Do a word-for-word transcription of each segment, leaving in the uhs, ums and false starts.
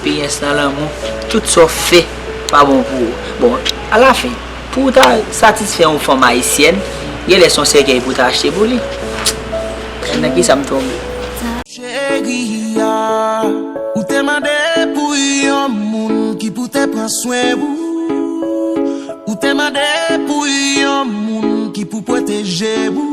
Eksperyans nan lanmou, tout sa w fè pa bon pou ou. Bon, alafen, pou w ta satisfè yon fanm ayisyèn, genlè se yon sèkèy pou w ta achte pou li. Nan kisa m tonbe? Cheri a, ou te mande pou yon moun ki pou te pran swen ou. Ou te mande pou yon moun ki pou pwoteje ou.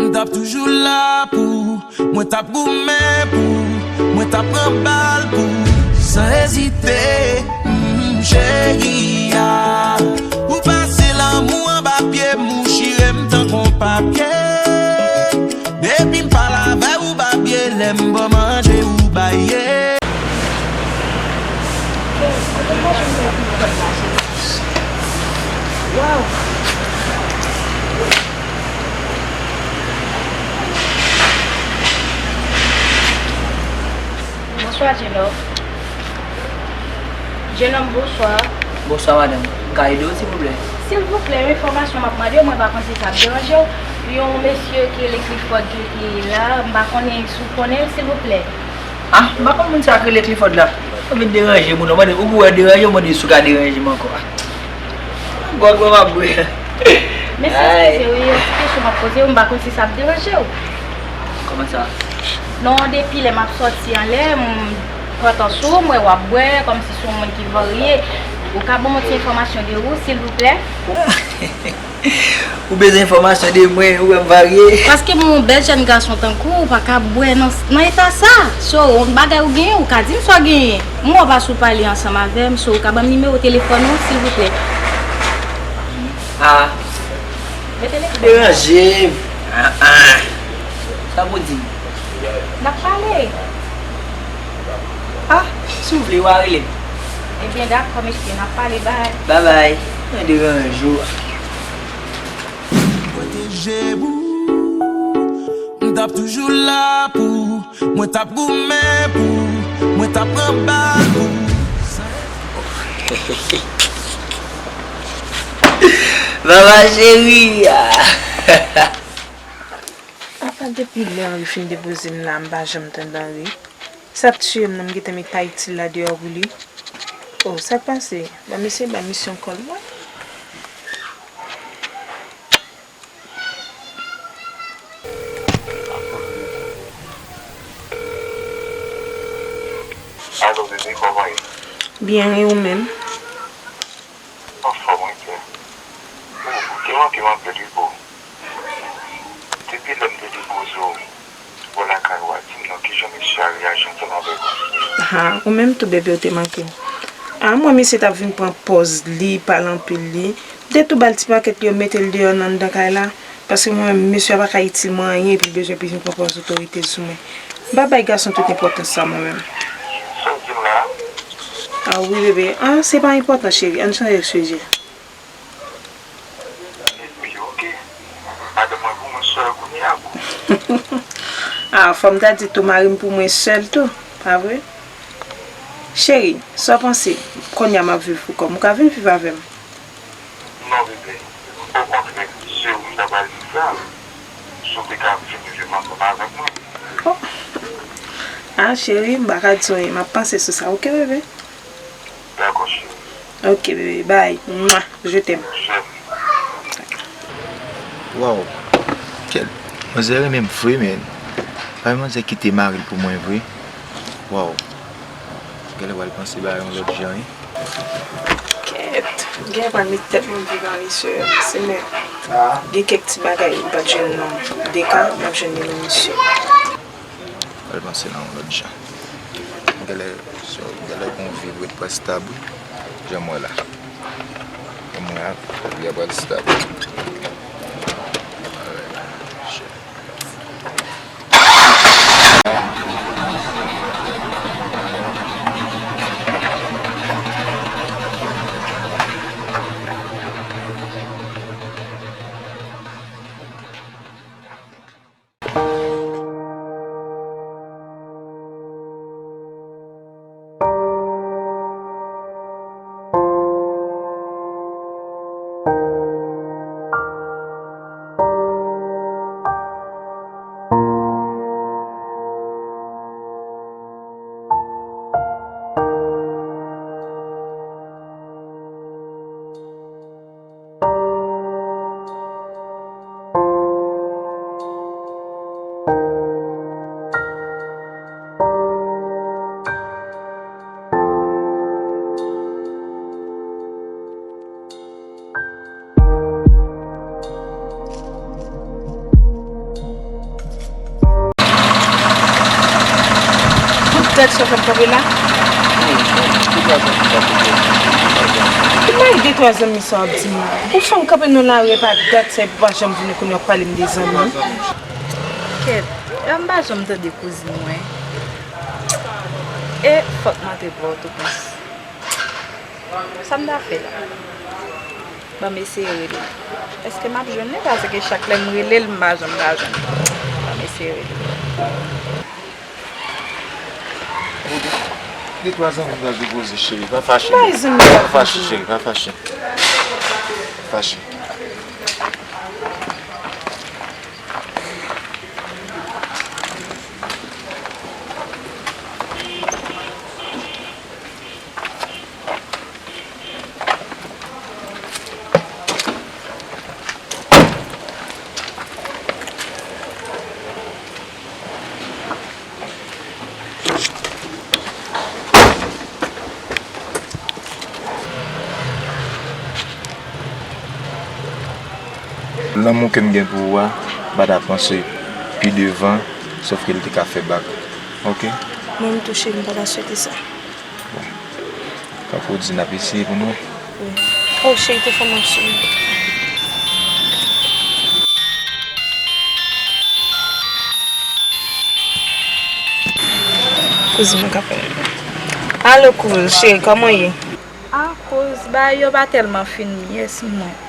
M t ap toujou la pou ou, mwen t ap goumen pou ou, mwen t ap pran bal pou ou, san ezite. Mm, cheri a, ou pase lanmou anba pye m, ou chire m tankou papye. Depi m pale avè ou, babye, lè m ba w manje, ou baye. Waw. Bonswa, jenòm. Jenòm, bonswa. Bonswa, madanm. M ka ede w, silvouplè? Silvouplè, yon enfòmasyon m ap mande w, mwen pa konn si sa ap deranje w. Yon mesye ki rele Clifford ki, ki la, m pa konnen si w konnen l, silvouplè. Ah, m pa konn moun sa k rele Clifford la. Ou vin deranje moun, ou mande, ou wè deranje, ou mande si w ka deranje m ankò. Ah. Gwòg mwen m ap bwè. Mesye, eskize wi, yon ti kesyon m ap poze w, m pa konn si sa ap deranje w. Kòman sa? Non, depi lè m ap sòti anlè, m pran tan sou ou, m wè w ap bwè, kòmsi se yon moun ki varye. Ou ka ban m yon ti enfòmasyon de ou, silvouplè? Ou bezwen enfòmasyon de mwen, ou wè m varye? Paske m yon bèl jèn gason tankou w, ou pa ka bwè nan, nan eta sa. So, yon bagay ou genyen, ou ka di m sa w genyen. M wè w pa sou pale ansanm avè m, so, ou ka ban m nimewo telefòn ou, silvouplè? Ah. Mete l ekran. Deranje m. Ah, ah. Sa pou di m? N ap pale. Ah, si w vle, w a rele m. Ebyen, dakò, mesye, n ap pale, bay. Babay. Mwen deranje w. Pwoteje ou. M t ap toujou la pou ou. Mwen t ap goumen pou ou. Mwen t ap pran bal pou ou. Mama cheri a. Apa depi lè Henry fin depoze m la, m pa janm tande Henry? Sa k tiye m nan, m gentan met Ayiti la deyò pou li. Oh, sa k pase? Ban mesye ba misyon kòl mwen. Alo, bebe, kòman ye? Byen, e ou menm? Anfòm, wi, kè. Ou, ou te manke m anpil, wi, boo. Depi lè m te depoze w bò lakay ou a, di m non, kijan mesye a reyaji ansanm avèk ou? Ha, ou menm tou, bebe, ou te manke m. A, mwen, mesye t ap vin pran pòz li, pale anpil li. M te tou ba l ti pakèt li, yo mete l deyò nan anndan kay la. Paske mwen menm, mesye a pa ka itil mwen anyen, epi l bezwen vin pran pòz otorite sou mwen. M pa bay gason tout enpòtans sa, mwen menm. Sa w di m la a? A wi, bebe. A, se pa enpòtan, cheri. Ann chanje sijè. Epi, oke. Madanm mwen pou mwen sèl kounye a, boo. A, fò m ta di tou, mari m pou mwen sèl tou, pa vre? Cheri, sa w panse? Kounye a m ap viv pou kò m. Ou ka vin viv avè m? Non, bebe. Okontrè, se ou m ta pral di sa. Si w te ka vin viv ansanm avèk mwen. Oh. A, cheri, m pa ka di w anyen. M ap panse sou sa, oke, bebe? Dakò, cheri. Oke, bebe, bye. Mwa, je t'aime. J'aime. Waw. Kèl manzè renmen m vre, men. Bay manzè kite mari l pou mwen vre. Waw. Genlè pral panse bagay yon lòt jan, wi. Kèt, genlè pral met tèt mwen vivan li, se, se men. Gen kèk ti bagay m pa t jwenn nan de ka, m ap jwenn li nan misye. Pral panse nan yon lòt jan. Genlè, so, genlè gon vi pou ret pral stab, wi. Jan m wè la. Jan m wè a, vi a pral stab. Alright. Dat sa w t ap kanpe la? Wi, de twa zanmi sa w ap di m la. Ou fè m kanpe nan lari epi dat sa epi w pa janm vini kounye a w ap pale m de zanmi. Kèt, m pa janm tande kouzin mwen. E fòk m antre Pòtoprens. Sa m ta fè la? Ban m eseye rele l. Èske m ap jwenn li? Paske chak lè m rele l, m pa janm ka jwenn li. Ban m eseye rele l. De twa zanmi m ta jwe koze, cheri. Pa fache. Pa fache, cheri. Pa fache. Pa fache. Lanmou ke m gen pou ou a, m pa ta panse pi devan, sòf ke l te ka fè bak. Oke? Mwen menm tou, cheri, m pa ta swete sa. Bon. Tankou w di, n ap eseye pou nou. Wi. Oh, cheri, telefòn nan ap sone. Kouzin mwen k ap rele. Alo, kouz, cheri, kòman w ye? Akoz bagay yo pa tèlman fin, yes, mwen.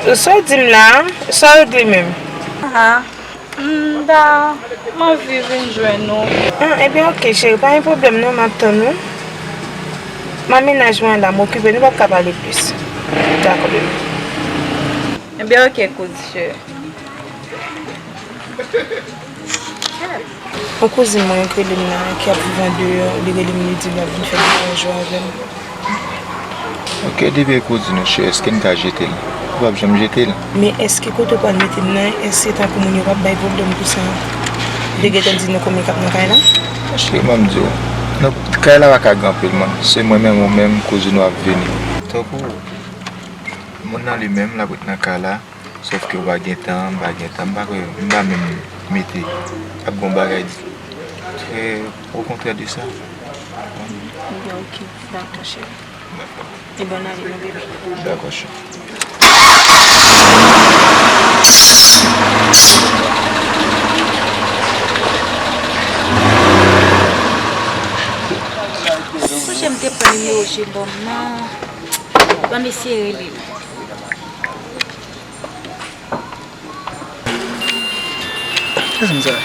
Sa w di m la a? Sa w di menm? Ah, m ta, m anvi vin jwenn ou. Ah, ebyen, oke, cheri, pa gen pwoblèm non, m ap tann ou. M a mennaj mwen la, m okipe, nou p ap ka pale plis. Dakò, bebe. Ebyen, oke, kouz, cheri. Yon kouzin mwen k rele m la, ki ap viv andeyò, li rele m, li di l ap vin fè de twa jou avè m. Oke, depi e kouzin ou, cheri, èske n ka jete l? Ou p ap janm jete l. Men èske kote w pral mete m nan, èske tankou moun yo p ap bay pwoblèm pou sa? Li gentan di nou konbyen k ap nan kay la? Cheri, ban m di w, nan kay la pa ka gen anpil moun. Se mwen menm, ou menm, kouzin ou ap vini. Tankou moun nan li menm, l ap ret nan kay la. Sòf ke w pa gen tan, m pa gen tan, m pa kwè, m pa menm mete ap gen yon bagay di. Trè okontrè de sa. Ebyen, oke, dakò, cheri. Dakò. Ebyen, n ale, non, bebe. Dakò, cheri. Sonje m te pran nimewo Jebòm nan. Ban m eseye rele l. Kiyès moun sa?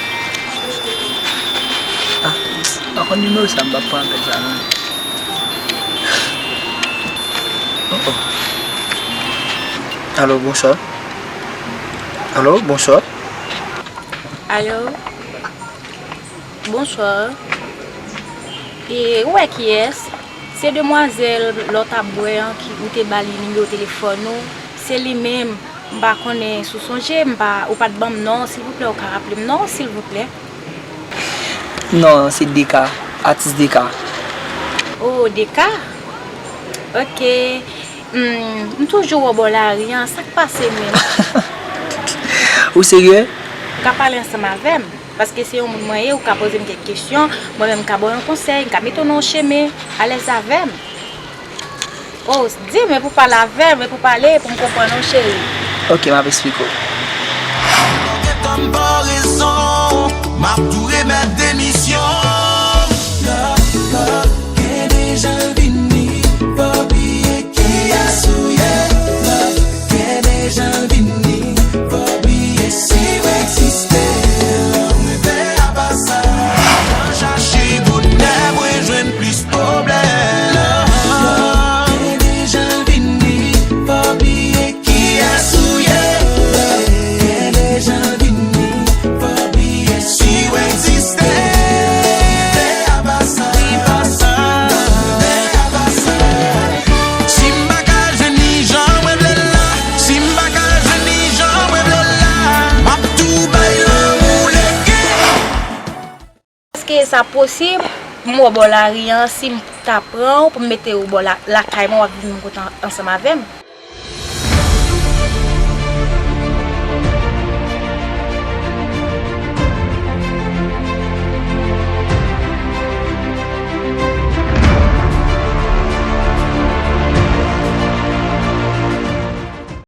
Ah, m pa konn nimewo sa, m p ap pran apèl sa non. Oh, oh. Alo, bonswa. Alo, bonswa. Alo. Bonswa. E, ou wè kiyès? Se demwazèl lè w t ap bwè an ki, ou te ba li nimewo telefòn ou. Se li menm. M pa konnen si w sonje, m pa, ou pa t ban m non, silvouplè, ou ka raple m non, silvouplè? Non, se Deka, atis Deka. Oh, Deka? Oke. Hmm, m toujou wè w bò lari an, sa k pase menm? Ou serye? Ou ka pale ansanm avè m. Paske se yon moun mwen ye, ou ka poze m kèk kesyon, mwen menm m ka ba w yon konsèy, m ka mete w nan yon chemen, alèz avè m. Oh, di m, e pou pale avè m, e pou pale, pou m konprann ou, cheri. Oke, m ap esplike w. Gentan m pa rezon, m ap tou remèt demisyon. Love, love, gen deja l vini, fò bliye kiyès ou ye. Love, gen deja l vini, fò bliye si w egziste. Mwen fè apa sa, nan chache bonè mwen jwenn plis pwoblèm. Gen deja l vini, fò bliye kiyès ou ye. Gen deja l vini, fò bliye si w egziste. Mwen fè apa sa, apa sa, mwen fè apa sa. Si m pa ka jwenn li jan mwen vle l la, si m pa ka jwenn li jan mwen vle l la, m ap tou bay lanmou lege. Èske sa posib pou m wè w bò lari an, si m ta pran w pou m mete w bò la, lakay mwen, w ap vin kote ansanm avè m?